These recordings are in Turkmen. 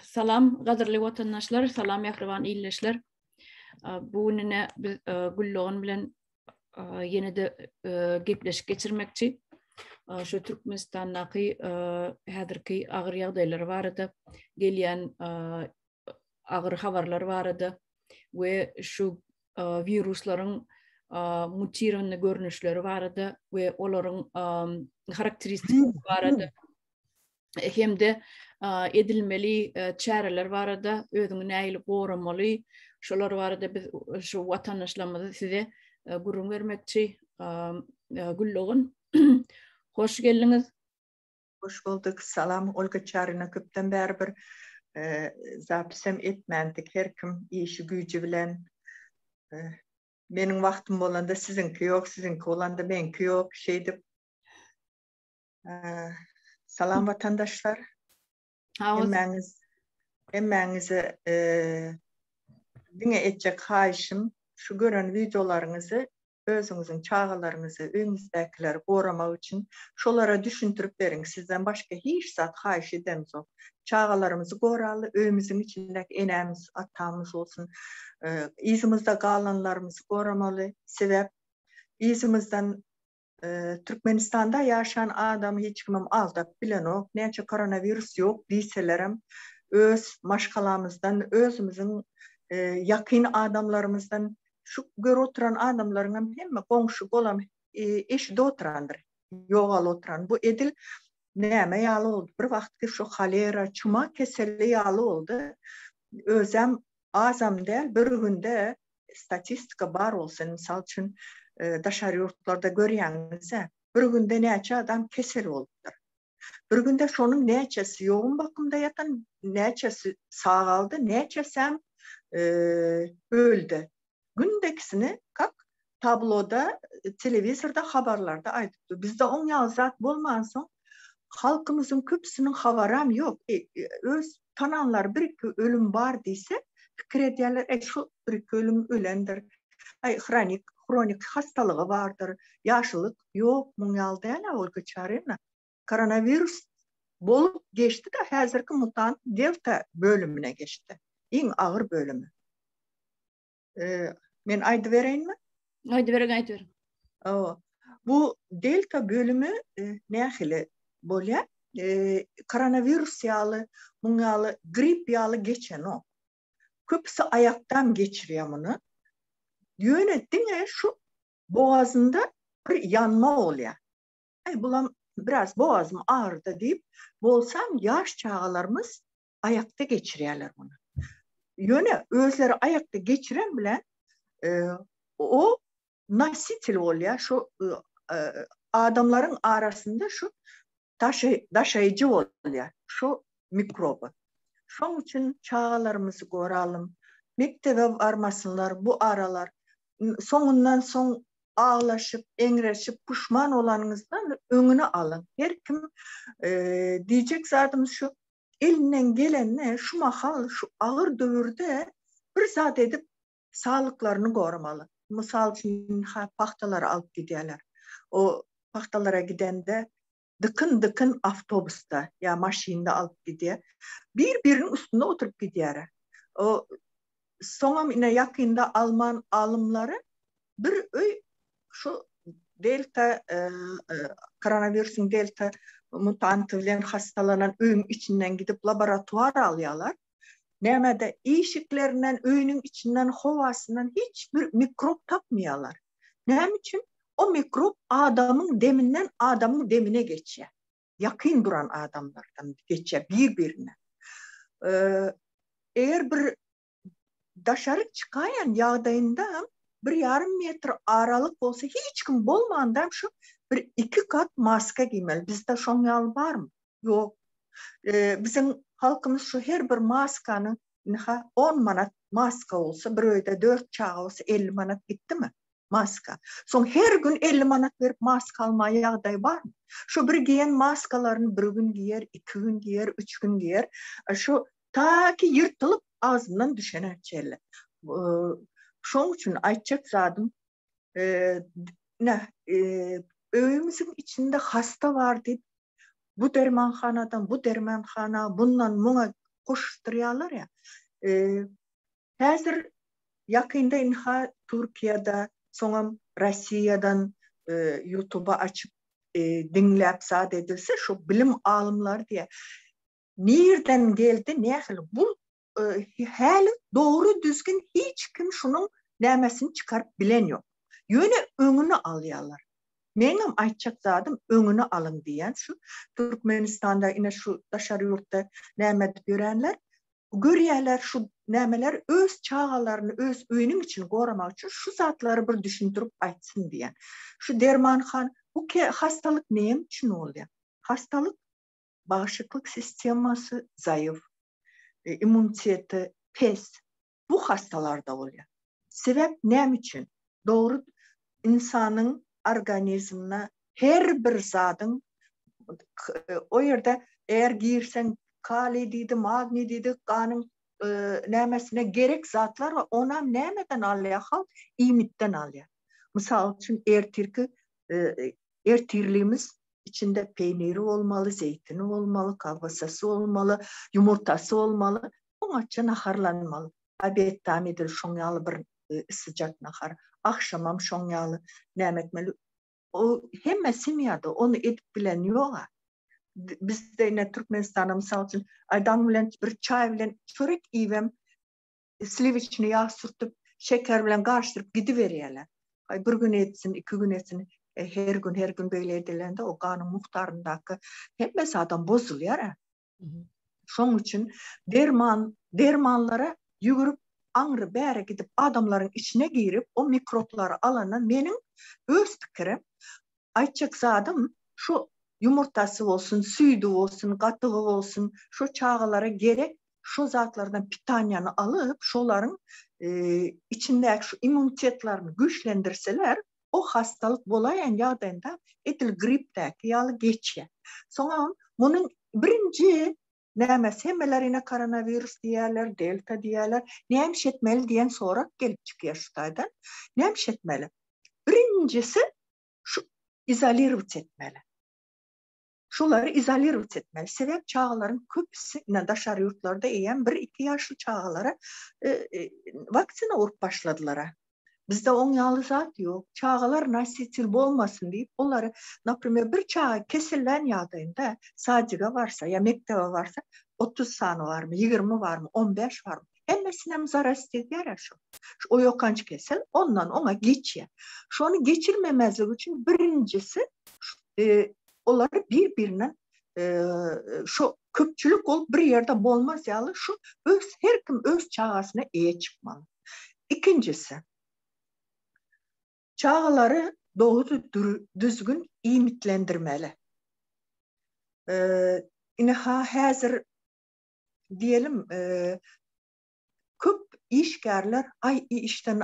Salam gadyrly watandaşlar, salam mähriban ildeşler. Bu gün ine biz Güldogan bilen ýene-de gepleşik geçirmekçi. Şu Türkmenistandaky häzirki agyr ýagdaýlar barada gelýän agyr habarlar barada we şu wiruslaryň mutirowany görnüşleri barada we olaryň harakteristikasy barada hem-de edilmeli çäreler barada, özüňi nähili goramaly, şolar barada biz şu watandaşlarymyzy size gürrüň bermekçi. Güldogan, hoş geldiňiz. Hoş bulduk. Salam Olga Çaryna köpden bäri bir zapisem etmändik. Her kim işi güýji bilen meniň wagtym bolanda siziňki ýok, siziňki bolanda meňki ýok. Şeýdip Salam watandaşlar. Hemmäňiz hemmäňize diňe etjek haýyşym şu gören wideolaryňyzy özüňiziň çagalaryňyzy, öýüňizdäkileri goramak üçin şolara düşündirip beriň. Sizden başga hiç zat haýyş edemzok. Çagalarymyzy goraly, öýümiziň içindäki enemiz, atamyz bolsun, yzymyzda galanlarymyzy goramaly. Sebäp yzymyzdan Türkmenistanda ýaşan adamy hiç kimem aldap bilenok. Näçe koronawirus ýok diýselerem öz maşgalamyzdan, özümiziň ýakyn adamlarymyzdan şu görüp oturan adamlaryňam hemme goňşy golam eşidip oturandyr. Ýogaly oturan. Bu edil näme ýaly boldy? Bir wagtky şu holera, çuma keseli ýaly boldy. Özem azam däl, bir günde statistika bar bolsa, mysal üçin, daşary ýurtlarda görýäňiz-ä, bir günde näçe adam kesel bolupdyr. Bir günde şonuň näçesi ýogyn bakymda ýatan, näçesi sagaldy, näçesem öldi. Gündekisini kak tabloda, telewizorda, habarlarda aýdyp dur. Bizde oň ýaly zat bolmansoň, halkymyzyň köpüsiniň habaram ýok. Öz tananlary bir-iki ölüm bar diýse, pikir edýärler, eý, şu bir-iki ölüm ölendir. Aý, hronik, hronik hastalygy bardyr, ýaşlyk ýok, muň ýaly däl-ä Olga Çaryýewna. Koronawirus bolup geçdi-de, häzirki mutant delta bölümine geçdi. Iň agyr bölümi. Men aýdybereýinmi? Aýdyberiň, aýdyberiň. Hawa. Bu delta bölümi nähili bolýar? Koronawirus ýaly, muň ýaly grip ýaly geçenok. Köpüsi aýakdan geçirýär muny. Ýöne diňe şu bogazynda bir ýanma bolýar. Aý bulam biraz bogazym agyrdy diýip, bolsam ýaş çagalarymyz aýakda geçirýärler muny. Ýöne özleri aýakda geçiren bilen o nositel bolýar, şu adamlaryň arasynda şu daşaýjy bolýar, şu mikroby. Şoň üçin çagalarymyzy goralym, mekdebe barmasynlar bu aralar. Soňundan soň aglaşyp, eňreşip, puşman bolanyňyzdan öňüni alyň. Her kim diýjek zadymyz şu, elinden gelenini şu mahal, şu agyr döwürde bir zat edip saglyklaryny goramaly. Mysal üçin, ha pagtalary alyp gidýärler. O pagtalara gidende dykyn-dykyn awtobusda ýa maşynda alyp gidýär. Bir-biriniň üstünde oturyp gidýär. O soňam ine ýakynda alman alymlary bir öý şu delta koronawirusyň delta mutanty bilen hassalanan öýüň içinden gidip laboratuar alýarlar. Nämede işiklerinden, öýüniň içinden, howasyndan hiç bir mikrop tapmaýarlar. Näme üçin? O mikrop adamyň deminden adamyň demine geçýär. Ýakyn duran adamlardan geçýär bir-birine. Eger bir daşary çykaýan ýagdaýynda bir ýarym metr aralyk bolsa hiç kim bolmanda şu bir iki gat maska giýmeli. Bizde şoň ýaly barmy? Ýok. Biziň halkymyz şu her bir maskanyň ynha on manat maska bolsa bir öýde dört çaga bolsa 50 manat gitdimi? Maska. Soň her gün 50 manat berip maska almaga ýagdaý barmy? Şu bir giýen maskalaryny bir gün giýer, iki gün giýer, üç gün giýer. Şu ta ki ýyrtylyp agzyndan düşene çenli. Şoň üçin aýtjak zadym ine öýümiziň içinde hasta bar diýip bu dermanhanadan bu dermanhana bundan muňa. Goşuşdyrýarlar ýa. Häzir ýakynda ynha Türkiýede, soňam Rossiýadan ýutuba açyp diňläp zat edilse şu bilim alymlary diýýär. Nirden geldi nähili bu häli dogry düzgün hiç kim şunuň nämesini çykaryp bilen ýok. Ýöne öňüni alýarlar. Meňem aýtjak zadym öňüni alyň diýýän şu Türkmenistanda ine şu daşary ýurtda näme edip ýörenler görýärler şu nämeler öz çagalaryny öz öýüniň içini goramak üçin şu zatlary bir düşündirip aýtsyn diýýän. Şu dermanhan bu hastalyk näme üçin bolýar? Hastalyk Bağışyklyk sistemasy zaýyf, immuniteti pes bu hastalarda bolýar. Sebäp näme üçin? Dogry ynsanyň organizmine her bir zadyň o ýerde eger girseň kaliý diýdi, magniý diýdi, ganyň nämesine gerek zatlar bar. Onam nämeden alýar halk? Iýmitden alýar. Mysal üçin ertirki ertirligimiz Içinde peýniri bolmaly, zeýtini bolmaly, kolbasasy bolmaly, ýumurtasy bolmaly. Oňatja naharlanmaly. Obedam edil şoň ýaly bir syjak nahar. Agşamam şoň ýaly näme etmeli. O hemme semýada ony edip bilen ýog-a. Bizde ine Türkmenistanda mysal üçin aý daň bilen bir çaý bilen çörek iýibem sliwiçni ýag sürtüp, şeker bilen garyşdyryp gidiberýärler. Aý bir gün etsin, iki gün etsin, e, her gün her gün beýle edilende o ganyň mukdaryndaky hemme zadam bozulýar. Şoň üçin derman dermanlara ýügürip aňry bäri gidip adamlaryň içine girip o mikroblary alandan meniň öz pikirim Aýtjak zadym şu ýumurtasy bolsun, süýdi bolsun, gatygy bolsun, şo çagalara gerek şo zatlardan pitaniýany alyp, şolaryň içindäki şu immunitetlerini güýçlendirseler, o hastalyk bolaýan ýagdaýynda edil gripdäki ýaly geçýär. Soňam munuň birinji nämesi hemmeler ine koronawirus diýýärler, delta diýýärler. Näme iş etmeli diýen sorag gelip çykýar şu taýdan. Näme iş etmeli? Birinjisi şu izolirowat etmeli. Şulary izolirowat etmeli. Sebäp çagalaryň köpüsi ine daşary ýurtlarda eýýäm bir-iki ýaşly çagalara e, e, waksina urup başladylar. Bizde oň ýaly zat ýok. Çagalar nositel bolmasyn diýip, olary, naprimer, bir çaga kesellän ýagdaýynda sadiga barsa ýa mekdebe barsa, 30 sany barmy, 20 barmy, 15 barmy, hemmesinem zarast edýär şu. Şu o ýokanç kesel ondan oňa geçýär. Şony geçirmemezlik üçin birinjisi e, olary bir-birinden e, şu köpçülik bolup bir ýerde bolmaz ýaly şu öz her kim öz çagasyna eýe çykmaly. Ikinjisi çagalary dogry düzgün iýmitlendirmeli. E, ine ha häzir diýelim e, Köp işgärler aý işden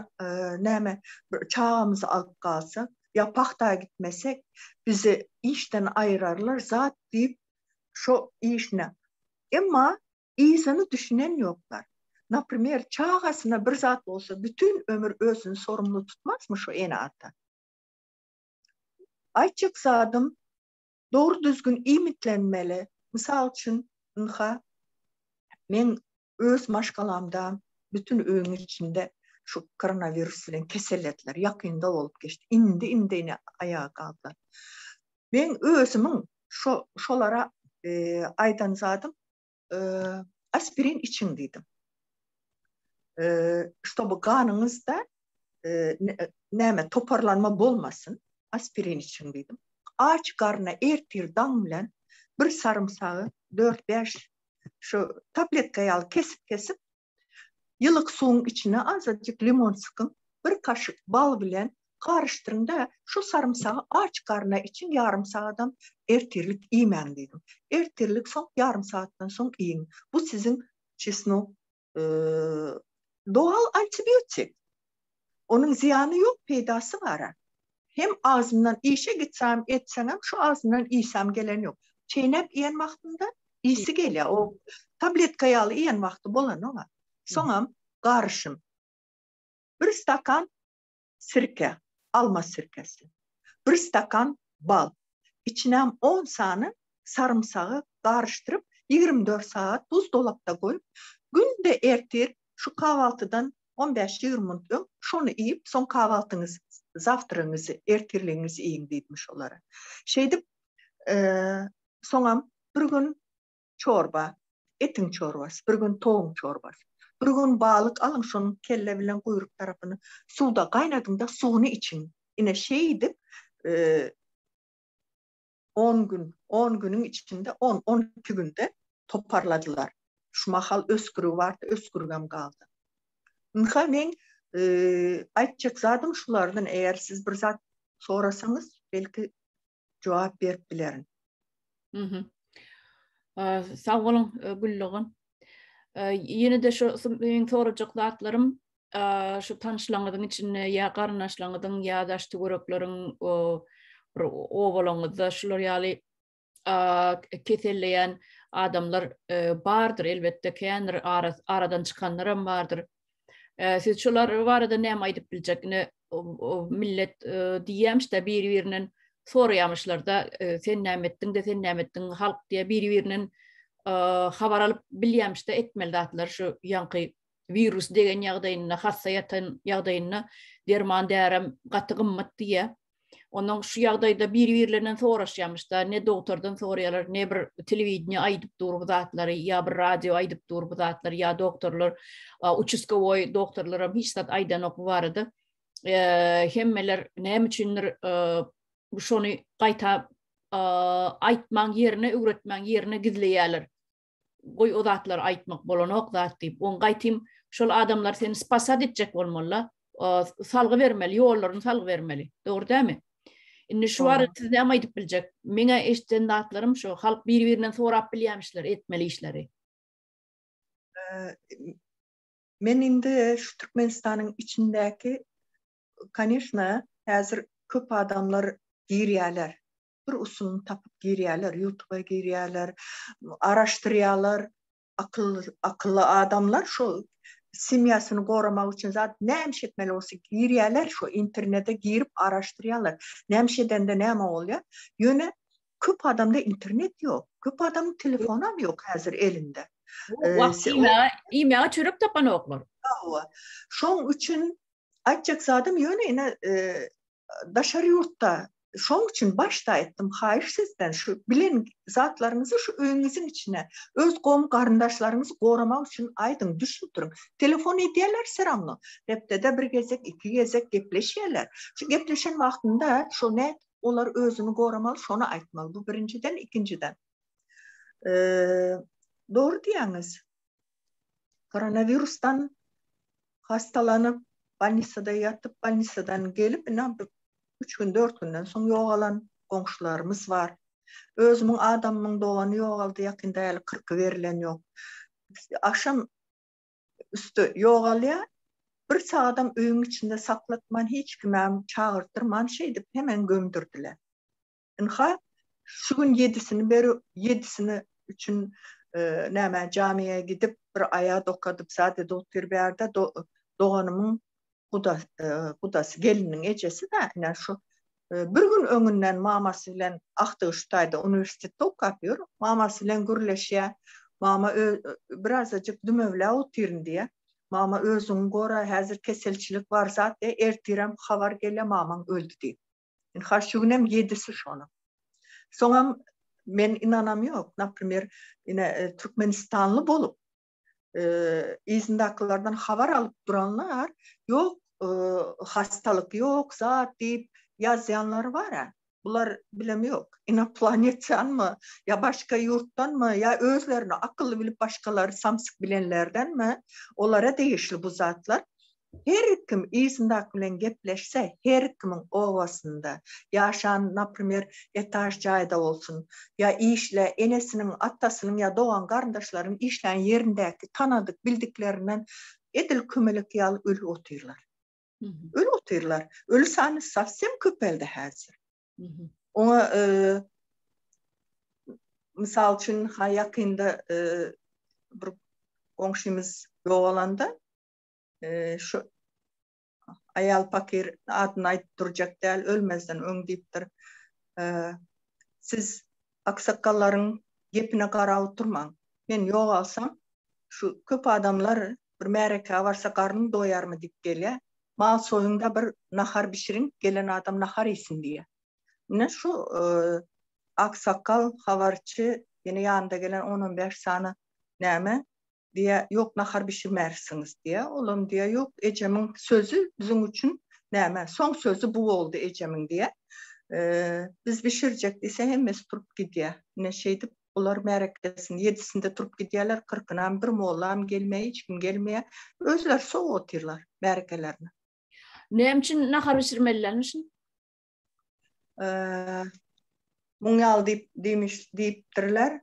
näme bir çagamyzy alyp galsak ýa pagta gitmesek bizi işden aýyrarlar zat diýip şo işine emma yzyny düşünen ýoklar. Naprimer çagasyna bir zat bolsa bütin ömür özüni sorumly tutmazmy şo ene-ata? Aýtjak zadym dogry düzgün iýmitlenmeli. Mysal üçin ynha meň Öz maşgalamda bütin öýüň içinde şu koronawirus bilen kesellediler. Ýakynda bolup geçdi. Indi indi ine aýaga galdylar. Men özümiň şo şolara aýdan zadym aspirin içiň diýdim. Ştoby ganyňyzda näme toparlanma bolmasyn, aspirin içiň diýdim. Aç garna ertir daň bilen bir sarymsagy dört-bäş şu tabletka ýaly kesip-kesip, ýylyk suwuň içine azajyk limon sykyň, bir kaşyk bal bilen garyşdyryň-da, şu sarymsagy aç garna içiň, ýarym sagadam ertirlik iýmäň diýdim. Ertirlik soň ýarym sagatdan soň iýiň. Bu siziň çesnok dogal antibiotik. Onuň zyýany ýok, peýdasy bar-a. Hem agzymdan işe gitsem, etseňem şu agzymdan iýsem gelen ýok. Çeýnäp iýen wagtymda iýsi gelýär. O tabletka ýaly iýen wagty bolanok-a. Soňam garyşym. Bir stakan sirke, alma sirkesi. Bir stakan bal. Içinem on sany sarymsagy garyşdyryp, 24 sagat buzdolapda goýup, günde ertir şu kahwaltydan on bäş-ýigrimi minut öň şony iýip, soň kahwaltyňyzy, zawtragyňyzy, ertirligiňizi iýiň diýipmiş olara. Şeýdip, soňam bir gün çorba, etiň çorbasy, bir gün towugyň çorbasy, bir gün balyk alyň, şonuň kelle bilen guýruk tarapyny suwda gaýnadyň-da, suwuny içiň. Ine, şeýdip, on gün, on günüň içinde, on, 12 günde toparladylar. Şu mahal ösgürigi bardy, ösgürigem galdy. Ynha meň aýtjak zadym şulardan, eger siz bir zat sorasaňyz, belki jogap berip bilerin. Mhm. Sag boluň, Güldogan. Ýene-de şu meň sorajak zatlarym şu tanyşlaryňyzyň içinde ýa garyndaşlaryňyzyň ýa daş töwerekleriň bir obalaryňyzda şular ýaly keselleýän adamlar bardyr elbetde kändir aradan çykanlar hem bardyr. Siz şular barada näme aýdyp biljek? Ine millet diýýämiş-de biri-birinden soraýamyşlar-da sen näme etdiň-de sen näme etdiň halk diýe biri-birinden habar alyp bilýämiş-de etmeli zatlar şu ýaňky wirus degen ýagdaýynda, hassa ýatan ýagdaýynda derman därem gaty gymmat diýýär. Ondan şu ýagdaýda bir-birlerinden soraşýarmyş-da, ne dogtordan soraýarlar, ne bir telewideniýe aýdyp dur bu zatlary, ýa bir radio aýdyp dur bu zatlary, ýa doktorlar, uçaskowoý doktorlaram hiç zat aýdanok bu barada. Hemmeler näme üçindir şony gaýta aýtmaň ýerine, öwretmäň ýerine gizleýärler. Goý o zatlary aýtmak bolanok zat diýip. Oň gaýtym şol adamlar seni spasat etjek bolmaly-la. Salgy bermeli, ýollaryny salgy bermeli. Dogry dälmi? Indi şu barada siz näme aýdyp biljek? Meňä eşiden zatlarym şu, halk bir-birinden sorap bilýämişler etmeli işleri. Men indi şu Türkmenistanyň içindäki, koneşno, häzir köp adamlar girýärler. bir usulyny tapyp girýärler, ýutuba girýärler, araşdyrýarlar. Akylly, akylly adamlar şo semýasyny goramak üçin zat näme iş etmeli bolsa girýärler, şo internete girip araşdyrýarlar. Näme iş edende näme bolýar? Ýöne köp adamda internet ýok. Köp adamyň telefonam ýok häzir elinde. Wagt iýmäge, iýmäge çörek tapanoklar. Hawa. Şoň üçin aýtjak zadym ýöne ine daşary ýurtda şoň üçin başda aýtdym haýyş sizden şu bilen zatlaryňyzy şu öýüňiziň içine öz gom garyndaşlaryňyzy goramak üçin aýdyň düşündiriň telefon edýärler seramno hepdede bir gezek iki gezek gepleşýärler şu gepleşen wagtynda şo nädip olar özüni goramaly şony aýtmaly bu birinjiden ikinjiden dogry diýýäňiz koronawirusdan Hassalanyp, bolnisada ýatyp, bolnisadan gelip, ine, bir üç gün, dört günden soň ýogalan goňşularymyz bar. Özümiň adamymyň dogany ýogaldy ýakynda, häli kyrky berlen ýok. Agşam üsti ýogalýar, bir sagadam öýüň içinde saklatman, hiç kimem çagyrtdyrman, şeýdip hemen gömdürdiler. Ynha, şu gün ýedisini beri, ýedisini üçin nämä jamiýa gidip, bir aýat okadyp, zat edip otyr bärde doganymyň guda, gudasy, gelniniň ejesi-dä, ine şu bir gün öňünden mamasy bilen agtygy şu taýda uniwersitetde okap ýör, mamasy bilen gürleşýär. Mama birazajyk dümewläp otyryn diýýär. Mama özüňi gora, häzir keselçilik bar zat diýýär, ertirem habar gelýär, mamaň öldi diýip. Ynha şu günem ýedisi şonuň. Soňam men ynanam ýok. Naprimer, ine e, Türkmenistanly bolup e, yzyndakylardan habar alyp duranlar, ýok, e, hastalyk ýok, zat diýip ýazýanlar bar-a. Bular bilem ýok. Inoplanetýanmy, ýa başga ýurtdanmy, ýa özlerini akylly bilip başgalary samsyk bilenlerdenmi, olara degişli bu zatlar. Her kim yzyndaky bilen gepleşse, her kimiň obasynda ýaşan, naprimer, etaž jaýda bolsun, ýa işle, enesiniň, atasynyň ýa dogan-garyndaşlarynyň işlän ýerindäki tanadyk, bildiklerinden edil kömelek ýaly ölüp otyrlar. Ölüp otyrlar. Öli sany sowsem köpeldi häzir. Oňa mysal üçin, ha ýakynda bir goňşymyz ýogalanda, şu aýal pakyr adyny aýdyp durjak däl, ölmezden öň diýipdir. Siz aksakgallaryň gepine garap oturmaň. Men ýogalsam, şu köp adamlar bir märekä barsa garnyň doýarmy diýip gelýär. Mal soýuň-da bir nahar bişiriň, gelen adam nahar iýsin diýýär. Ine şu aksakgal habarçy ýene ýanynda gelen on-on bäş sany näme diýýär, ýok nahar bişirmärsiňiz diýýär. Olam diýýär, ýok ejemiň sözi biziň üçin näme, soň sözi bu boldy ejemiň diýýär. Biz bişirjek diýse hemmesi turup gidýär. Ine şeýdip Olar märekesiniň ýedisinde turup gidýärler, kyrkynam bir mollam gelmeýär, hiç kim gelmeýär. Özleri sowup otyrlar märekelerini. Näme üçin nahar bişirmelilermişin? Muň ýaly diýip diýmiş diýipdirler.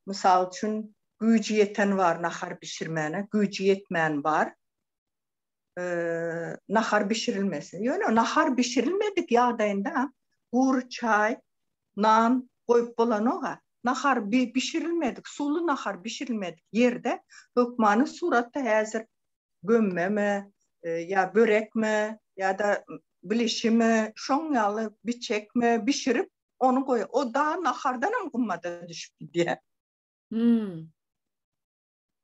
Mysal üçin, güýji ýeten bar nahar bişirmäne, güýji ýetmän bar. Nahar bişirilmesin. Ýöne nahar bişirilmedik ýagdaýynda gury çaý, Nan goýup bolanok-a. Nahar bişirilmedik, suwly nahar bişirilmedik ýerde hökmany suratda häzir gömmemi ýa börekmi ýa-da bilişimi, şoň ýaly biçekmi bişirip, ony goý. O da nahardanam gymmada düşüp gidýär. Hmm.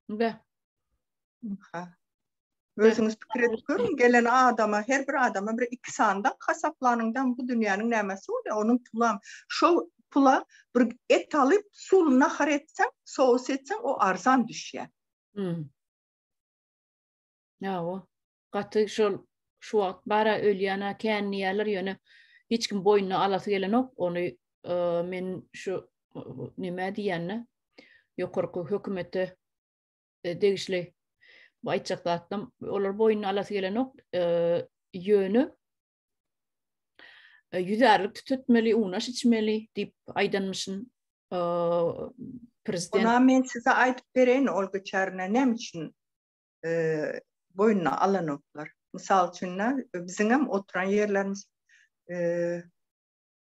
Be. Ha. Özüňiz pikir edip görüň, gelen adama, her bir adama bir iki sandak hasaplanyňdan bu dünýäniň nämesi bolýar, onuň pulam. Şol pula bir et alyp, suwly nahar etseň, sous etseň, o arzan düşýär. Hmm. Ýa-o. Gaty şol şu wagt bara ölýän-ä kän diýýärler, ýöne hiç kim boýnuna alasy gelenok. Ony e, men şu neme diýende ýokarky hökümete e, degişli bu aýtjak zatlam olar boýnuna alasy gelenok. E, ýöne ýüzärlik tütetmeli, unaş içmeli diýip aýdanmyşyn prezident. Ona men size aýdyp bereýin Olga Çaryna näme üçin boýnuna alanoklar. Mysal üçin, biziňem oturan ýerlerimiz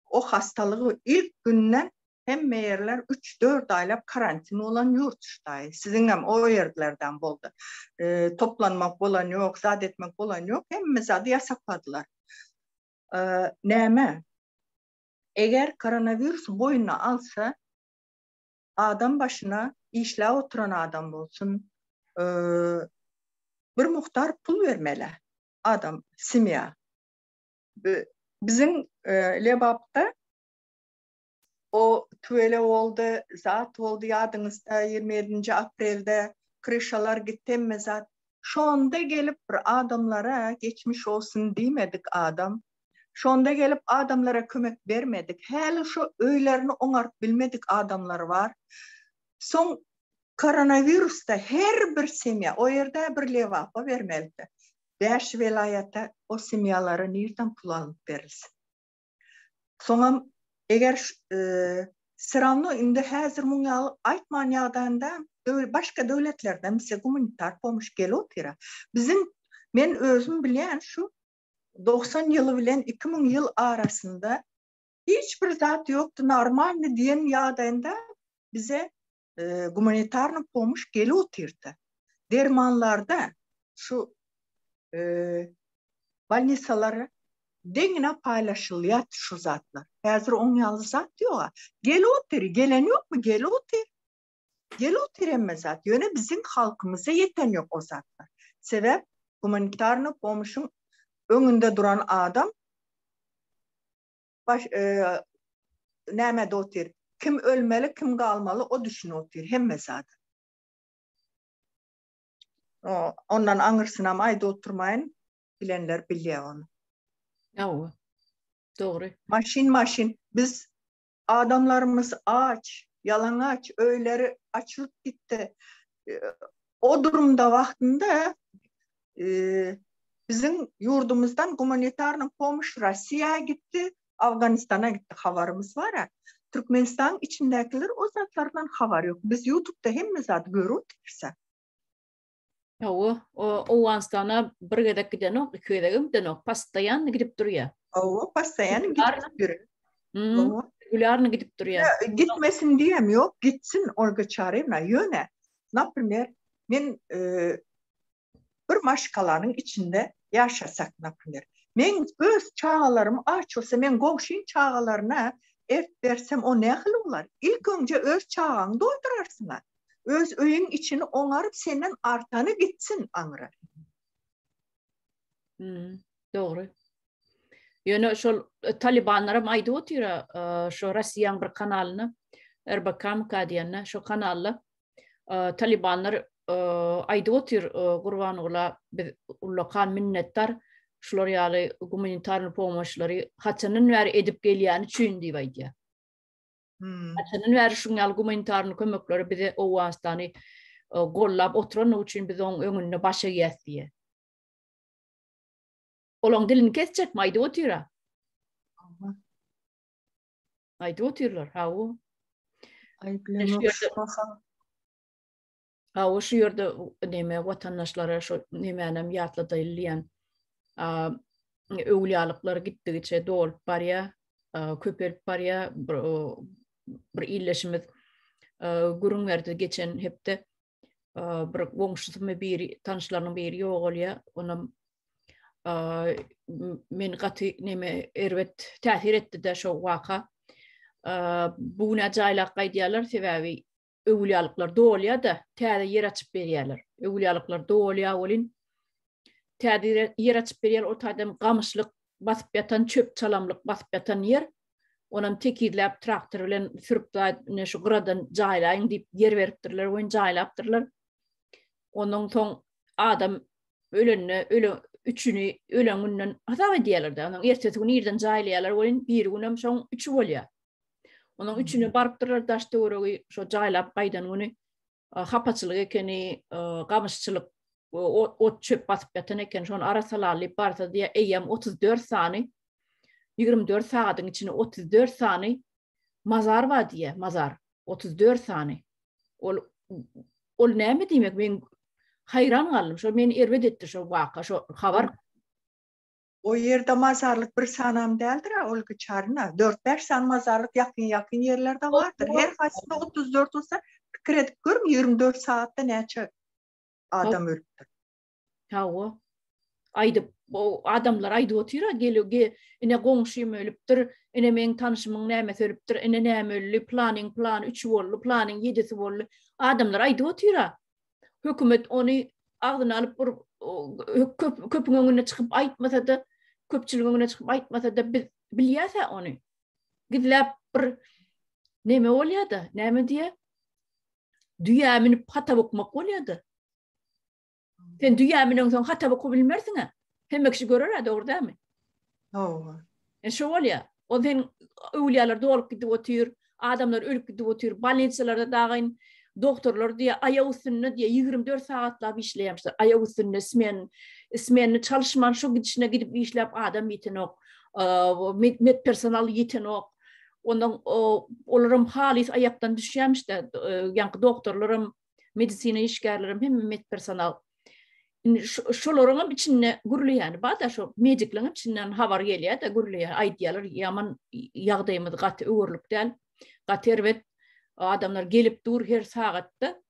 o hastalygy ilk günden hemme ýerler üç-dört aýlap karantin bolan ýurt ştaý. Siziňem o ýerlerden boldy. Toplanmak bolan ýok, zat etmek bolan ýok, hemme zady ýasakladylar. Näme? Eger koronawirus boýnuna alsa, adam başyna işläp oturan adam bolsun, bir mukdar pul bermeli adam, semýa. Biziň Lebapda o tüwele boldy, zat boldy ýadyňyzda 27-nji aprelde kryşalar gitdi hemme zat. Şonda gelip bir adamlara geçmiş bolsun diýmedik adam. Şonda gelip adamlara kömek bermedik. Häli şo öýlerini oňaryp bilmedik adamlar bar. Soň koronawirusda her bir semýa, o ýerde bir Lebapa bermelidi. Bäş welaýata o semýalara nirden pul alnyp berilsin. Soňam eger Seravno indi häzir muň ýaly aýtman ýagdaýynda başga döwletlerden bize gumanitar pomoş gelip otyra. Biziň men özüm bilýän şu 90 ýyly bilen 2000 ýyl arasynda hiç bir zat ýokdy normalny diýen ýagdaýynda bize gumanitarny pomoş gelip otyrdy. Dermanlarda şu bolnisalara deňine paýlaşylýar şu zatlar. Häzir oň ýaly zat ýok. Gelip otyr, gelen ýokmy? Gelip otyr. Gelip otyr hemme zat. Ýöne biziň halkymyza ýeten ýok o zatlar. Sebäp gumanitarny pomoşyň öňünde duran adam baş e, nämede otyr? Kim ölmeli, kim galmaly o düşünip otyr hemme zada. O, ondan aňyrsynam aýdyp oturmaýyn. Bilenler bilýär ony. Hawa. Dogry. Maşyn maşyn biz adamlarymyz aç, ýalaňaç, öýleri açylyp gitdi. O durumda wagtynda e, biziň ýurdumyzdan gumanitarny pomoş Russiýa gitdi, Afganistana gitdi habarymyz bar. Türkmenistanyň içindäkiler o zatlardan habary ýok. Biz YouTube'da hemme zady görüp otyrys. Hawa, o Owganystana bir gezek gidenok, iki gezegem gidenok, postoýanny gidip durýar. Hawa, postoýanny gidip durýar. Hmm, regulýarny gidip durýar. Gitmesin diýem ýok, gitsin Olga Çaryýewna. Ýöne, naprimer, men e, bir maşgalanyň içinde ýaşasak, naprimer, men öz çagalarym aç bolsa, men goňşyň çagalaryna ert bersem, o nähili bolar? Ilk öňje öz çagaňy doýdurarsyň. Öz öýüň içini oňaryp senden artany gitsin aňra. Hmm, dogry. Ýöne şol e, talibanlaram aýdyp otyr e, şo Russiýanyň bir kanalyna RBK-mka diýende şo kanalda e, talibanlar aýdyp otyr Gurbangula biz ullakan minnetdar şular ýaly gumanitarny pomoçlary haçandan bäri edip gelýäni üçin diýip aýdýar. Hmm. Haçandan bäri şuň ýaly gumanitarny kömekleri bize Owganystany gollap oturanlygy üçin biz oň öňünde baş egýäs diýýär. Olaň dilini kesjekmi aýdyp otyra. Aýdyp otyrlar, hawa. Aý bilemok şu mahal. Hawa şu ýerde neme watandaşlara şu nemänem ýatladaýly diýen. Öwlýalyklar gitdigiçe dolup barýar, köpelip barýar. Bir, bir illeşimiz gürrüň berdi geçen hepde. bir goňşusymy biri tanyşlarynyň biri ýogalýar. Onam men gaty neme erbet täsir etdi-de şo waka. Bu günä jaýlap gaýdýarlar, sebäbi öwülýalyklar dolýar-da, täze ýer açyp berýärler. Öwülýalyklar dolýar welin täze ýer açyp berýär, o taýdan gamyşlyk basyp ýatan çöp-çalamlyk basyp ýatan ýer. Onam tekizläp traktor bilen sürüp zat ine şu gyradan jaýlaýyň diýip ýer beripdirler we jaýlapdyrlar. Ondan soň adam ölende öle üçüni ölen günden hasap edýärler-de. Ondan ertesi gün irden jaýlaýarlar welin biri günem şoň üçi bolýar. Onuň üçüne barypdyrlar daş töweregi şo jaýlap gaýdan güni hapaçylyk ekeni, gamyşçylyk ot çöp basyp ýatan eken, şony arasalaly diýip barsa diýýär, eýýäm 34 sany 24 sagadyň içinde 34 sany mazar bar diýýär, mazar 34 sany. Ol ol näme diýmek? Men haýran galdym. Şo meni erbet etdi şo waka, şo habar. O ýerde mazarlyk bir sanam däldir-ä, ol Çaryna. Dört-bäş sany mazarlyk ýakyn-ýakyn ýerlerde bardyr. Her haýsysynda 34 bolsa, pikir edip görüň, 24 sagatda näçe adam ölüpdir. Hawa. Aýdyp, o adamlar aýdyp otyr-a, gel, ge, ine goňşym ölüpdir, ine meň tanşymyň nämesi ölüpdir, ine näme öldi, planyň plany üçi boldy, planyň ýedisi boldy. Adamlar aýdyp otyr-a. Hökümet ony agzyna alyp bir köp köpüň öňünde çykyp aýtmasa-da, köpçüligiň öňüne çykyp aýtmasa-da biz bilýäs-ä ony. Gizläp bir neme bolýar-da, näme diýýär? Düýä münüp hatap okmak bolýar-da. Sen düýä müneňsoň hatap okup bilmersiň-ä. Hemme kişi görer-ä, dogry dälmi? Hawa. E şo bolýar. O sen öwlüýalar dolup gidip otyr, adamlar ölüp gidip otyr, bolnisalarda dagyn doktorlar diýýär, aýak üstünde diýýär, 24 sagatlap işleýärmişler. Aýak üstünde smen, smenini çalyşman şo gidişine gidip işläp adam ýetenok. Med personal ýetenok. Ondan olaram halys aýakdan düşýärmiş-de, ýaňky doktorlaram medisina işgärlerem hemme med personal. Indi şolaryň hem içinde gürleýäni bar-da, şo medikleriň hem içinden habar gelýär-de, gürleýär, aýdýarlar, ýaman ýagdaýymyz gaty öwerlik däl, gaty erbet. Adamlar gelip dur her sagatda.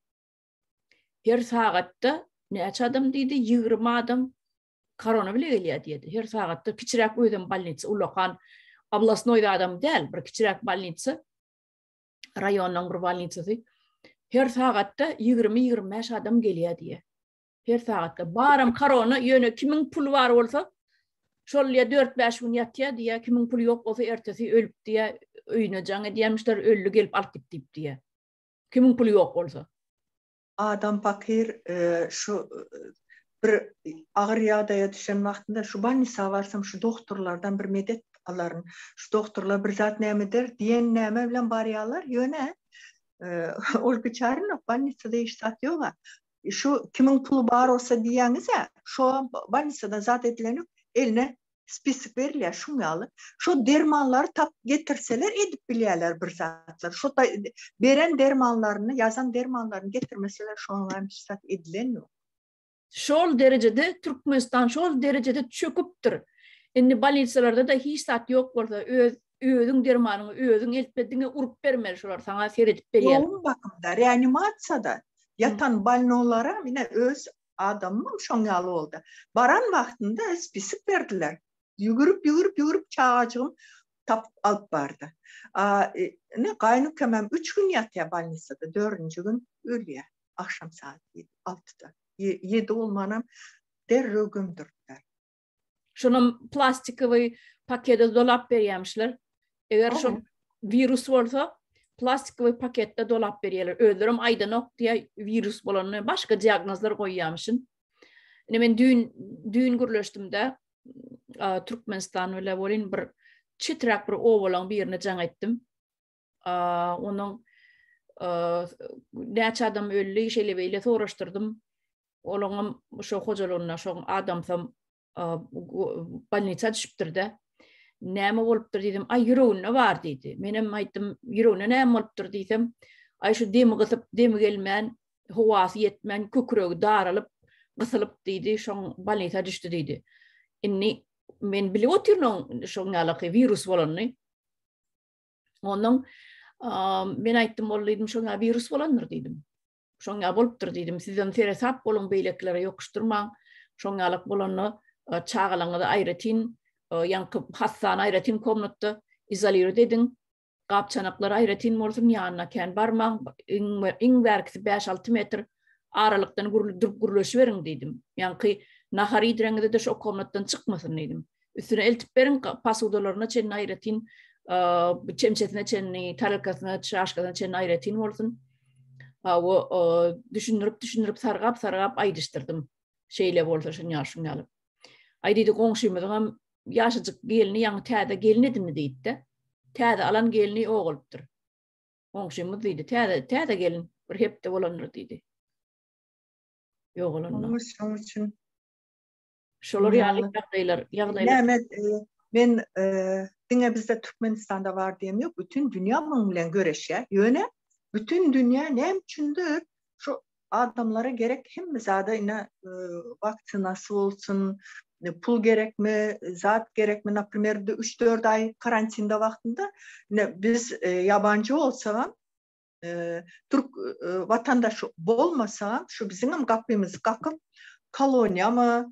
Her sagatda näçe adam diýdi? 20 adam korona bile gelýär diýdi. Her sagatda kiçiräk özem bolnitsa, ullakan oblasnoý adam däl, bir kiçiräk bolnitsa. Raýonyň bir bolnitsasy. Her sagatda 20-25 adam gelýär diýýär. Her sagatda. Baram korona, ýöne kimiň puly bar bolsa, şol ýa 4-5 gün ýatýar diýýär, kimiň puly ýok bolsa ertesi ölüp diýýär, öýüne jaň edýärmişler, öldi gelip alyp git diýip diýýär. Kimiň puly ýok bolsa. Adam pakyr şu bir agyr ýagdaýa düşen wagtynda şu bolnisa barsam şu dogtorlardan bir medet alaryn, şu dogtorlar bir zat näme eder diýen näme bilen barýarlar, ýöne ol biçäre bolnisada hiç zat ýoga. Şu kimiň puly bar bolsa diýýäňiz-ä, şo bolnisadan zat edilenok, eline spisok berilýär şuň ýaly. Şo dermanlary tapyp getirseler edip bilýärler bir zatlar. Şo beren dermanlaryny, ýazan dermanlaryny getirmeseler şonuň hem hiç zat edilen ýok. Şol derejede Türkmenistan şol derejede çöküpdir. Indi bolnisalarda-da hiç zat ýok bolsa öz özüň dermanyňy özüň eltme diňe urup bermeli şolar saňa seredip berýär. Ýoň bakymda reanimasiýada ýatan bolnolara mine öz adamymam şoň ýaly boldy. Baran wagtynda spisik berdiler. Ýügürip ýügürip ýügürip çagajygym. Tapyp alyp bardy. A ine gaýynykemem üç gün ýatýar bolnisada, dördünji gün ölýär. Agşam saat altyda. Ýedi bolmanam derrew gömdürdiler. Şonam plastikowy pakete dolap berýärmişler. Eger şol wirus bolsa, plastikowy paketde dolap berýärler. Özlerem aýdanok diýä wirus bolanyny, başga diagnozlar goýýarmyşyn. Ine men düýn düýn gürleşdim-de Türkmenistan bile bolyn bir çeträk bir obalaň birine jaň etdim. Onuň näçe adam öldi, şeýle beýle soraşdyrdym. Olaňam şo hojalygynda şoň adamsam bolnisa düşüpdir-de. Näme bolupdyr diýdim. Aý ýüreginde bar diýdi. Menem aýtdym, ýüreginde näme bolupdyr diýsem, aý şu demi gysyp, demi gelmän, howasy ýetmän, kükregi daralyp, gysylyp diýdi, şoň bolnisa düşdi diýdi. Indi men bilip otyryn oň şoň ýalaky wirus bolanyny. Ondan men aýtdym, ol diýdim, şoň ýaly wirus bolandyr diýdim. Şoň ýaly bolupdyr diýdim. Sizem seresap boluň, beýlekilere ýokuşdyrmaň. Şoň ýalak bolanda çagalaryňyzy aýratyn, ýaňky hassany aýratyn komnatda izolirowat ediň. Gap-çanaklar aýratyn bolsun, ýanyna kän barmaň, iň bärkisi bäş-alty metr aralykdan durup gürleşiberiň diýdim. Ýaňky nahar iýdireňizde-de şo komnatdan çykmasyn diýdim. Üstüne eltip beriň, posudalaryna çenli aýratyn, çemçesine çenli, tarelkasyna, çaşkasyna çenli aýratyn bolsun. Hawa, düşündirip-düşündirip, sargap-sargap aýdyşdyrdym. Şeýle bolsa şuny ýaly, şuny ýaly. Aý diýdi, goňşymyzyňam ýaşajyk gelni ýaňy täze gelin edindi diýdi-de. Täze alan gelni ýogalypdyr. Goňşymyz diýdi, täze täze gelin bir hepde bolandyr diýdi. Ýogalanda. Şonuň üçin Şolar ýaly ýagdaýlar, ýagdaýlar. Näme e, men e, diňe bizde Türkmenistanda bar diýem ýok, bütün dünýä munuň bilen göreşýär. Ýöne bütün dünýä näme üçindir şu Adamlara gerek hemme zada ine waksinasy bolsun, pul gerekmi, zat gerekmi, naprimer, 3-4 aý karantinde wagtynda ine biz ýabanjy bolsagam, türk watandaş bolmasagam, şu biziňem gapymyzy kakyp, koloniýamy,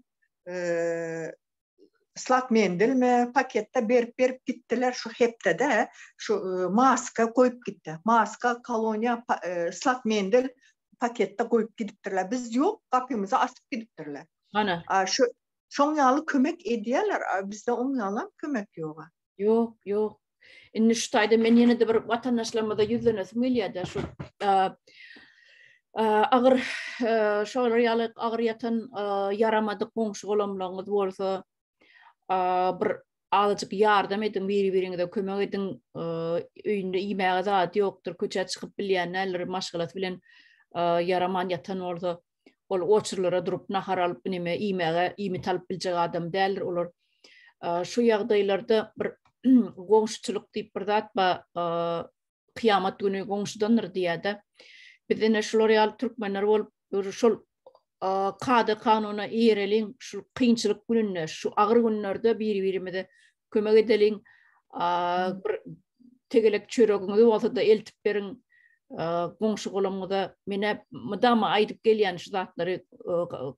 Islak mendilmi paketde berip berip gitdiler şu hepdede şu maska goýup gitdi. Maska, koloniýa, islak mendil paketde goýup gidipdirler. Biz ýok gapymyzy asyp gidipdirler. Ana. A şu şoň ýaly kömek edýärler, a bizde oň ýalam kömek ýoga. Ýok, ýok. Indi şu taýda men ýene-de bir watandaşlarymyza ýüzlenesim gelýär-de şu agyr şolar ýaly agyr ýatan ýaramadyk goňşy-golamlaryňyz bolsa bir azajyk ýardam ediň, biri-biriňize kömek ediň. Öýünde iýmäge zady ýokdur, köçä çykyp bilýän däldir, maşgalasy bilen ýaraman ýatan bolsa, ol oçurlara durup nahar alyp neme iýmäge iýmit alyp biljek adam däldir olar. Şu ýagdaýlarda bir goňşuçylyk diýip bir zat bar, kyýamat güni goňşudandyr diýýär-de. Biz ine şular ýaly türkmenler bolup şol kada kanuna eýereliň, şu kynçylyk gününde, şu agyr günlerde biri-birimize kömek edeliň. Bir tegelek çöregiňizi bolsa-da eltip beriň goňşy-golamyňyza. Men-ä mydama aýdyp gelýän şu zatlary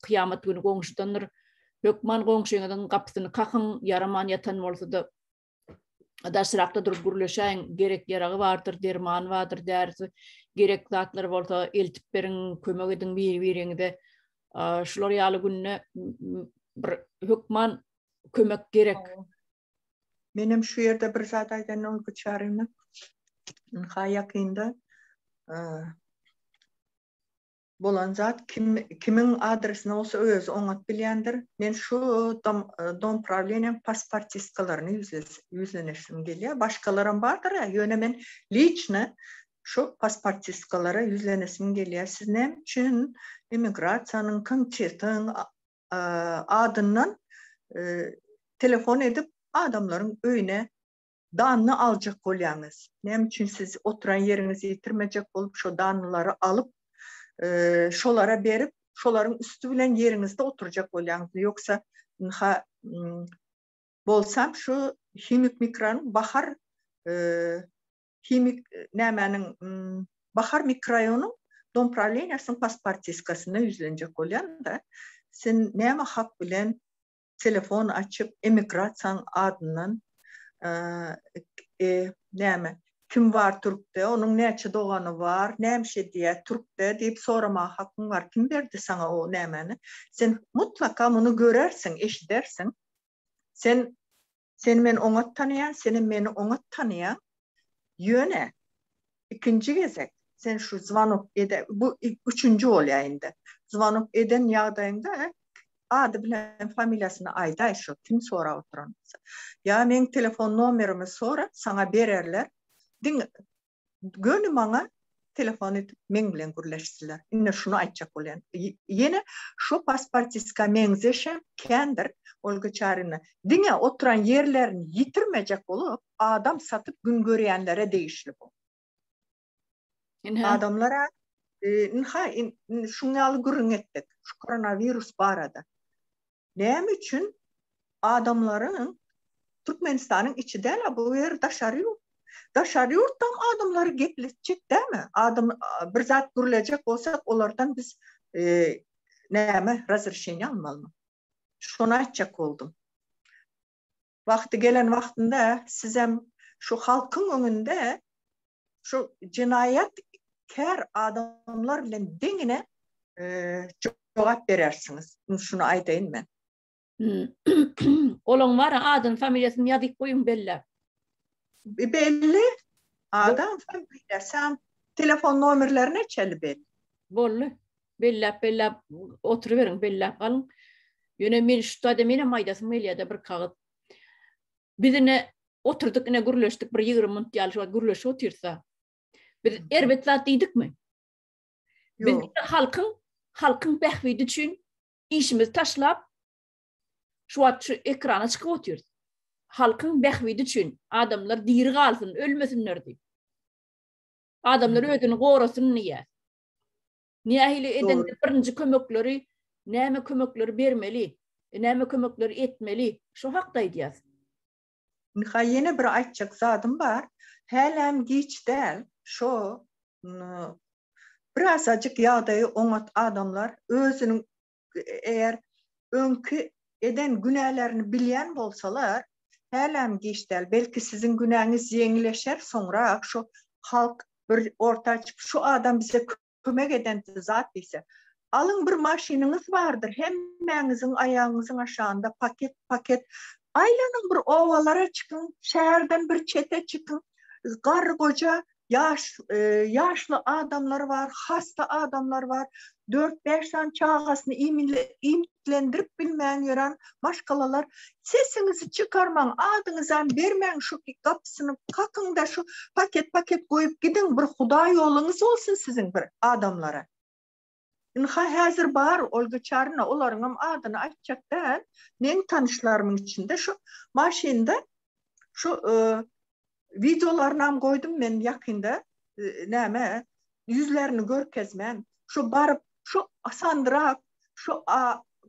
kyýamat güni goňşudandyr. Hökman goňşyňyzyň gapysyny kakyň, ýaraman ýatan bolsa-da daşrakda durup gürleşäýiň, gerek ýaragy bardyr, dermany bardyr, därisi gerek zatlar bolsa eltip beriň, kömek ediň biri-biriňize. Şular ýaly günde bir hökman kömek gerek. Menem şu ýerde bir zat aýdaýyn Olga Çaryna. Ynha ýakynda bolan zat kim kimiň adresine bolsa özi oňat bilýändir. Men şu dom dom prawleniýaň pasportistkalaryna ýüzlenesim gelýär. Başgalaram bardyr ýöne men liçno şu pasportistkalara ýüzlenesim gelýär. Siz näme üçin immigrasiýanyň, komitetiň adyndan telefon edip adamlaryň öýüne danny aljak bolýaňyz? Näme üçin siz oturan ýeriňizi ýitirmejek bolup şo dannylary alyp şolara berip şolaryň üsti bilen ýeriňizde oturjak bolýaňyz? Ýogsa ynha bolsam şu himik mikronyň bahar himik nämäniň Bahar mikroraýonyň domprawleniýasynyň pasportiskasyna ýüzlenjek bolýan-da, sen näme hak bilen telefon açyp emigrasiýaň adyndan. E, näme? Kim bar türkde? Onuň näçe dogany bar? Näme iş edýär türkde diýip soramaga hakyň bar. Kim berdi saňa o nämäni? Sen mutlaka muny görersiň, eşidersiň. Sen seni men oňat tanaýan, senem meni oňat tanaýaň. Ýöne ikinji gezek sen şu zwanok ede bu üçünji bolýar indi. Zwanok eden ýagdaýyňda ady bilen familiýasyny aýdaý şu kim sorap oturan bolsa. Ýa meň telefon nomerimi sora, saňa bererler. Diňe göni maňa telefon edip meň bilen gürleşsinler. Indi şuny aýtjak bolýan. Ýene şu pasportistka meňzeşem kändir Olga Çarina. Diňe oturan ýerlerini ýitirmejek bolup adam satyp gün görýänlere degişli bu. Adamlara ynha şuň ýaly gürrüň etdik şu koronawirus barada. Näme üçin adamlaryň Türkmenistanyň içi däl bu ýer daşary ýurt. Daşary ýurtdan adamlary gepletjek dälmi? Adam bir zat gürlejek bolsak olardan biz näme razreşeniýe almalymy? Şony aýtjak boldum. Wagty gelen wagtynda sizem şu halkyň öňünde şu jenaýat kär adamlar bilen deňine jogap berersiňiz. Şuny aýdaýyn men. Olaň bar adyny, familiýasyny ýazyp goýuň belläp. Belli. Adam familiýasy, telefon nomerlerine çenli belli. Boldy. Belläp belläp oturyberiň, belläp alyň. Ýöne men şu taýda menem aýdasym gelýär-de bir kagyz. Biz ine oturdyk ine gürleşdik bir 20 minut ýaly şu wagt gürleşip otyrsa. Biz erbet zat diýdikmi? Biz halkyň halkyň bähbidi üçin işimizi taşlap şu wagt şu ekrana çykyp otyrys. Halkyň bähbidi üçin adamlar diri galsyn, ölmesinler diýip. Adamlar özüni gorasyn diýýär. Nähili edende birinji kömekleri, näme kömekleri bermeli, näme kömekleri etmeli, şo hakda aýdýas. Ynha ýene bir aýtjak zadym bar. Hälem giç däl, şo birazajyk ýagdaýy oňat adamlar özüniň eger öňki eden günälerini bilýän bolsalar, hälem giç däl, belki siziň günäňiz ýeňleşer soňrak şo halk bir orta çykyp şu adam bize kömek eden zat diýse. Alyň bir maşynyňyz bardyr, hemmäňiziň aýagyňyzyň aşagynda paket paket. Aýlanyň bir obalara çykyň, şäherden bir çete çykyň. Garry goja ýaş ýaşly adamlar bar, hasta adamlar bar. Dört-bäş sany çagasyny iýmitlendirip bilmän ýören maşgalalar. Sesiňizi çykarmaň, adyňyzam bermäň, şu gapysyny kakyň-da şu paket-paket goýup gidiň, bir Hudaý ýoluňyz bolsun siziň bir adamlara. Ynha häzir bar Olga Çarina, olaryňam adyny aýtjak däl, meň tanyşlarymyň içinde şu maşynda şu wideolarynam goýdum men ýakynda, näme, ýüzlerini görkezmän, şu baryp, şu sandyrak, şu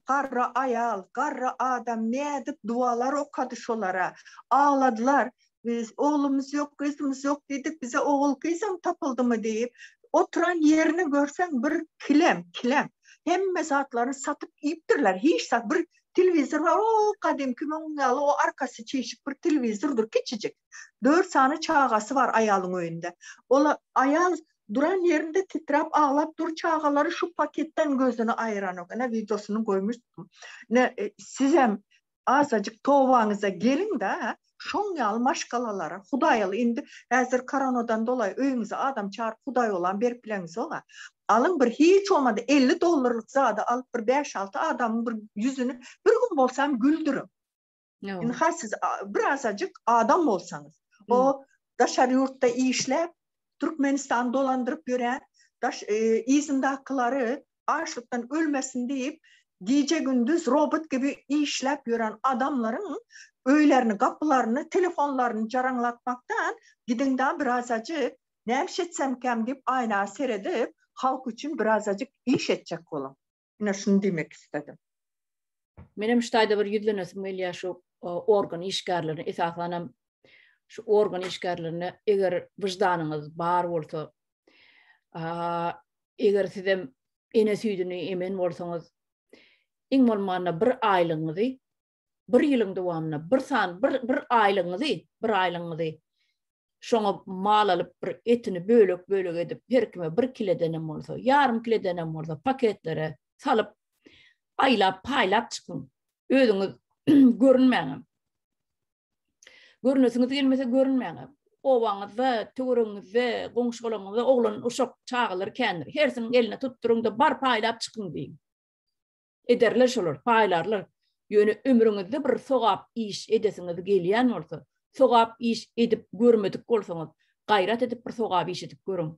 garry aýal, garry adam nädip dualar okady şolara, agladylar, biz oglumyz ýok, gyzymyz ýok diýdik, bize ogul gyzam tapyldymy diýip, oturan ýerini görseň bir kilem, kilem. Hemme zatlaryny satyp iýipdirler, hiç zat, bir telewizor bar, o gadymky muň ýaly o arkasy çişik bir telewizordyr, kiçijik. Dört sany çagasy bar aýalyň öýünde. Ol aýal duran ýerinde titräp aglap dur, çagalary şu paketden gözüni aýyranok. Ine wideosyny goýmuşdym. Ine sizem azajyk tobaňyza geliň-de, şoň ýaly maşgalalara Hudaýaly indi häzir koronadan dolaý öýüňize adam çagyryp Hudaýolam berip bileňizog-a. Alyň bir hiç bolmanda 50 dollarlyk zady alyp bir bäş-alty adamyň bir ýüzüni bir gün bolsam güldüriň. Ynha siz birazajyk adam bolsaňyz. O daşary ýurtda işläp, Türkmenistany dolandyryp ýören, daş e, yzyndakylary açlykdan ölmesin diýip, gije-gündiz robot gibi işläp ýören adamlaryň öýlerini, gapylaryny, telefonlaryny jaraňlatmakdan gidiň-de birazajyk näme iş etsemkäm diýip aýna seredip, halk üçin birazajyk iş etjek boluň. Ine şuny diýmek istedim. Menem şu taýda bir ýüzlenesim gelýär şu organ işgärlerine, esasanam şu organ işgärlerine eger wyždanyňyz bar bolsa, eger sizem ene süýdüni emen bolsaňyz, iň bolmanda bir aýlygyňyzy. Bir ýylyň dowamynda bir san bir bir aýlygyňyzy, bir aýlygyňyzy şoňa mal alyp bir etini bölek-bölek edip her kime bir kiledenem bolsa, ýarym kiledenem bolsa paketlere salyp aýlap paýlap çykyň. Özüňiz görünmäňem. Görünesiňiz gelmese görünmäňem. Obaňyzda, töweregiňizde, goňşy-golaňyzda oglan, uşak, çagalar kändir. Hersiniň eline tutduryň-da bar paýlap çykyň diýiň. Ederler şolar, paýlarlar. Ýöne ömrüňizde bir sogap iş edesiňiz gelýän bolsa, sogap iş edip görmedik bolsaňyz, gaýrat edip bir sogap iş edip görüň.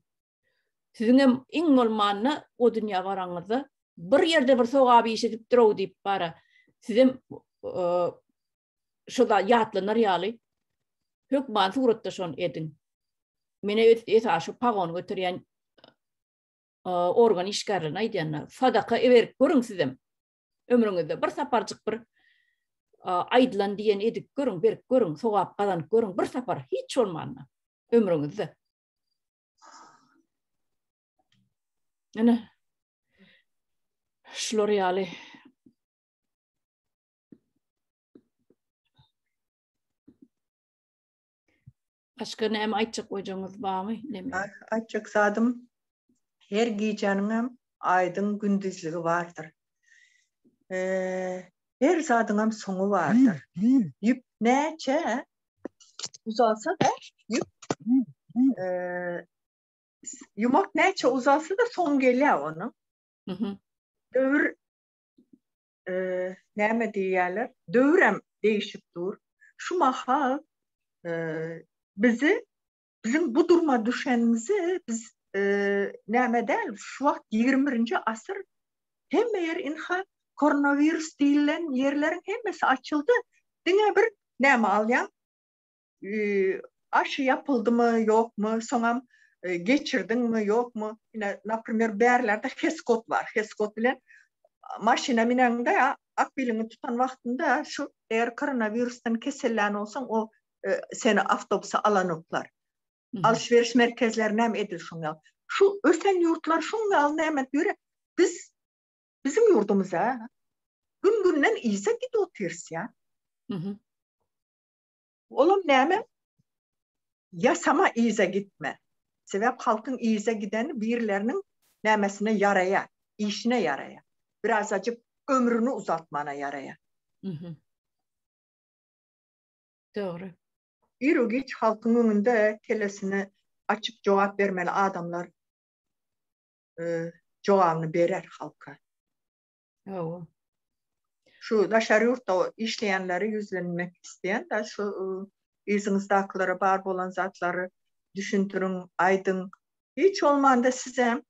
Siziňem iň bolmanda o dünýä baraňyzda bir ýerde bir sogap iş edipdir-ow diýip bara sizem şo zat ýatlanar ýaly hökman suratda şony ediň. Mene esasy şu pagon göterýän organ işgärlerine aýdýanlar. Sadaka berip görüň sizem. Ömrüňizde bir saparjyk bir aýdylan diýen edip görüň, berip görüň, sogap gazanyp görüň bir sapar hiç bolmanda ömrüňizde. Ine şular ýaly Başga näme aýtjak boljagyňyz barmy? Näme? Aýtjak zadym her gijäniň hem aýdyň gündizligi bardyr. Her zadyň hem soňy bardyr. Ýüp näçe uzalsa-da, ýüp ýumak näçe uzalsa-da soň gelýär onuň. Döwür näme diýýärler, döwürem degişip dur. Şu mahal bizi biziň bu duruma düşenimizi biz näme däl, şu wagt 21-nji asyr hemme ýer ynha koronawirus diýilen ýerleriň hemmesi açyldy. Diňe bir näme alýaň? Aşy ýapyldymy, ýokmy, soňam geçirdiňmi, ýokmy? Ine, naprimer, bärlerde HES-kod bar. HES-kod bilen maşyna mineňde, akbiliňi tutan wagtynda şu eger koronawirusdan kesellän bolsaň, o seni awtobusa alanoklar. Alşweriş merkezlerine hem edil şoň ýaly. Şu ösen ýurtlar şoň ýaly näme diýre, biz biziň ýurdumyz-a gün-günden yza gidip otyrys ýa. Olam näme? Ýasama yza gitme. Sebäp halkyň yza gideni birleriniň nämesine ýaraýar, işine ýaraýar. Birazajyk ömrüni uzaltmana ýaraýar. Dogry. Iru-giç halkyň öňünde kellesini açyp jogap bermeli adamlar jogabyny berer halka. Hawa. Şu daşary ýurtda işleýänlere ýüzlenmek isleýän da şu yzyňyzdakylara bar bolan zatlary düşündiriň, aýdyň. Hiç bolmanda sizem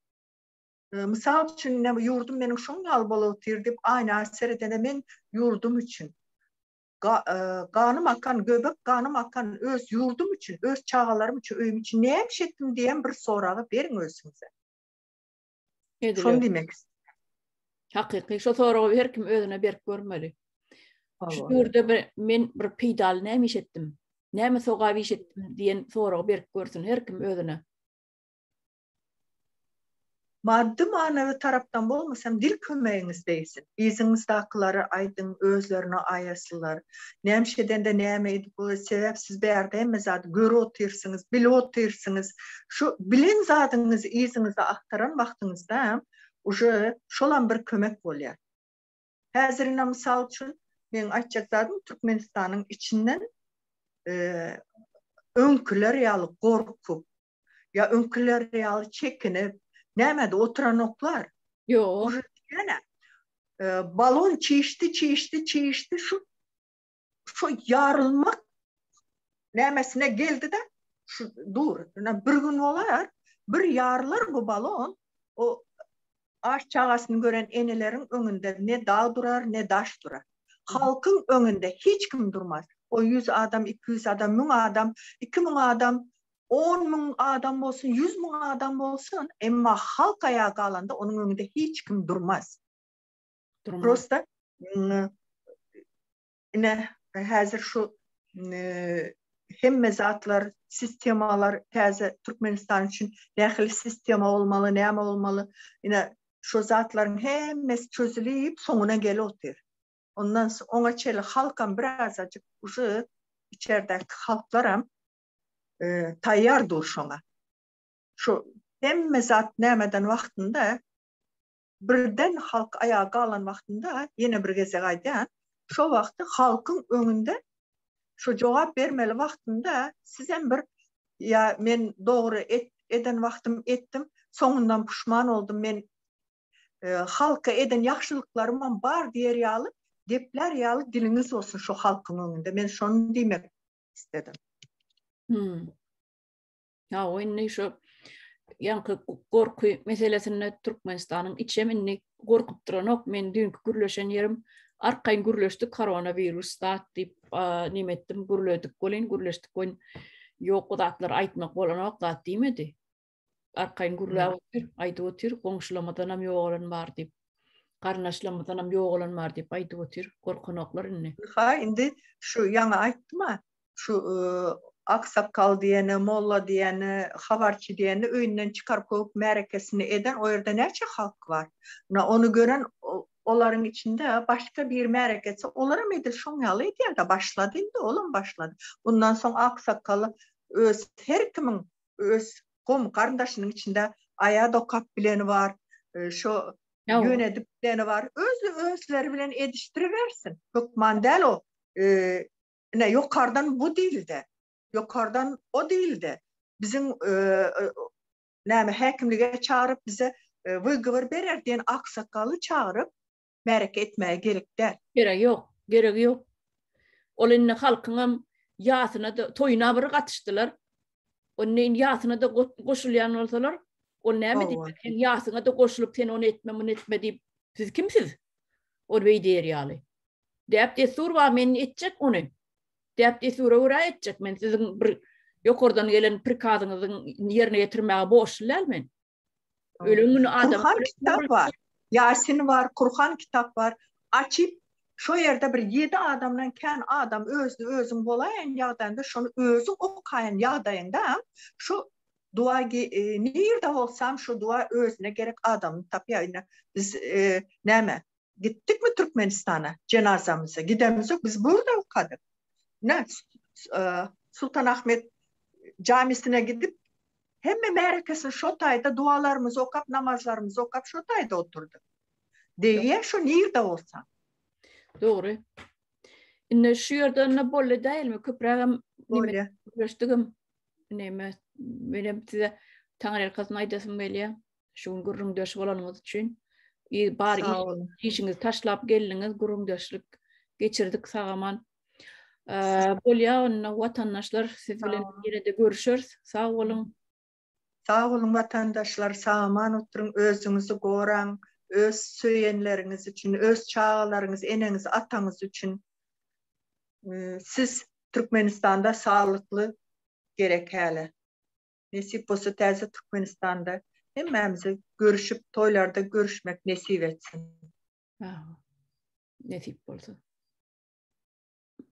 mysal üçin ine ýurdum meniň şoň ýaly bolup otyr diýip aýna seredende men ýurdum üçin ganym akan göbek ganym akan öz ýurdum üçin, öz çagalarym üçin, öýüm üçin näme iş etdim diýen bir soragy beriň özüňize. Şony diýmek isledim. Hakyky şo soragy her kim özüne berip görmeli. Şu döwürde bir men bir peýdaly näme iş etdim? Näme sogap iş etdim diýen soragy berip görsün her kim özüne. Maddy manawy tarapdan bolmasam dil kömegiňiz degsin. Yzyňyzdakylara aýdyň özlerine aýaslylar. Nämiş edende näme edip bolar sebäp siz bärde hemme zady görüp otyrsyňyz bilip otyrsyňyz. Şu bilen zadyňyzy yzyňyza agtaran wagtyňyzda uje şolam bir kömek bolýar. Häzir ine mysal üçin meň aýtjak zadym Türkmenistanyň içinden öňküler ýaly gorkup ýa öňküler ýaly çekinip nämede oturanoklar. Ýok. Ýöne balon çişdi, çişdi, çişdi şu şu ýarylmak nämesine geldi-de şu dur. Ine bir gün bolar, bir ýarylar bu balon. O aç çagasyny gören eneleriň öňünde ne dag durar, ne daş durar. Halkyň öňünde hiç kim durmaz. O 100 adam, 200 adam, 1000 adam, 2000 adam, 10 müň adam bolsun, 100 müň adam bolsun, emma halk aýaga galanda onuň öňünde hiç kim durmaz. Durmaz. Prosta ine häzir şu hemme zatlar, sistemalar täze Türkmenistan üçin nähili sistema bolmaly, näme bolmaly, ine şu zatlaryň hemmesi çözülip soňuna gelip otyr. Ondan oňa çenli halkam birazajyk uje içerdäki halklaram taýýar dur şoňa. Şu hemme zat nämeden wagtynda birden halk aýaga galan wagtynda ýene bir gezek aýdýan, şo wagty halkyň öňünde şo jogap bermeli wagtynda sizem bir ýa men dogry et, eden wagtym etdim, soňundan puşman oldum, men e, halka eden ýagşylyklarymam bar diýer ýaly geplär ýaly diliňiz bolsun şo halkyň öňünde. Men şony diýmek istedim. Hmm. Ya o indi şu ýaňky gorky meselesinde Türkmenistanyň içem indi gorkup duranok. Men düýnki gürleşen ýerim arkaýyn gürleşdik koronawirus zat diýip neme etdim gürledik welin gürleşdik welin ýok o zatlary aýtmak bolanok zat diýmedi. Arkaýyn gürläp otyr, aýdyp otyr, goňşulamyzdanam ýogalan bar diýip. Garyndaşlarymyzdanam ýogalan bar diýip aýdyp otyr, gorkanoklar indi. Ha indi şu ýaňy aýtdym-a, şu aksakgal diýeni, molla diýeni, habarçy diýeni öýünden çykaryp kowup märekesini eden o ýerde näçe halk bar. Na ony gören olaryň içinde başga bir märeke etse olaram edil şoň ýaly edýär-de başlady indi olam başlady. Bundan soň aksakgaly öz her kimiň öz gom garyndaşynyň içinde aýat okap bileni bar, şo ýönedip bileni bar. Özli özleri bilen edişdiribersin. Hökman däl o Ine, ýokardan bu diýildi, ýokardan o diýildi. Biziň näme häkimlige çagyryp bize wygovor berer diýen aksakgaly çagyryp märeke etmäge gerek däl. Geregi ýok, geregi ýok. Ol indi halkyňam ýasyna-da, toýuna bir gatyşdylar. Onda indi ýasyna-da goşulýan bolsalar, ol näme diýjek? Sen ýasyňa-da goşulyp, sen ony etme, muny etme diýip, siz kimsiz? Ol beý diýer ýaly. Däp-dessur bar, men etjek ony. Däp-dessura görä etjek men. Siziň bir ýokardan gelen prikazyňyzyň ýerine ýetirmäge borçly däl men. Ölen güni adam Kurhan kitap bar. Ýasin bar, Kurhan kitap bar. Açyp şo ýerde bir ýedi adamdan kän adam özli özüň bolaýan ýagdaýynda şony özüň okaýan ýagdaýyňda şu dua e, nirde bolsam şu dua özüne gerek adamyny tapýar. Ine biz e, näme Gitdikmi Türkmenistana jenazamyza? Gidemizok, biz burada okadyk. Ne Sultanahmet jamisine gidip, hemme märekesini şo taýda dualarymyzy okap, namazlarymyzy okap şo taýda oturdyk. Degýär şo nirde bolsaň. Dogry. Indi şu ýerde onda boldy dälmi? Köprägem neme görüşdigim. Neme menem size taňryýalkasyn aýdasym gelýär. Şu gün gürrüňdeş bolanyňyz üçin. Bar işiňizi taşlap geldiňiz, gürrüňdeşlik geçirdik sag-aman. Bolýar onda watandaşlar siz bilen ýene-de görüşeris. Sag boluň. Sag boluň watandaşlar, sag-aman oturyň, özüňizi goraň, öz söýenleriňiz üçin, öz çagalaryňyz, eneňiz, ataňyz üçin. Siz Türkmenistanda saglykly gerek häli. Nesip bolsa täze Türkmenistanda hemmämize görüşip toýlarda görüşmek nesip etsin. Nesip bolsa.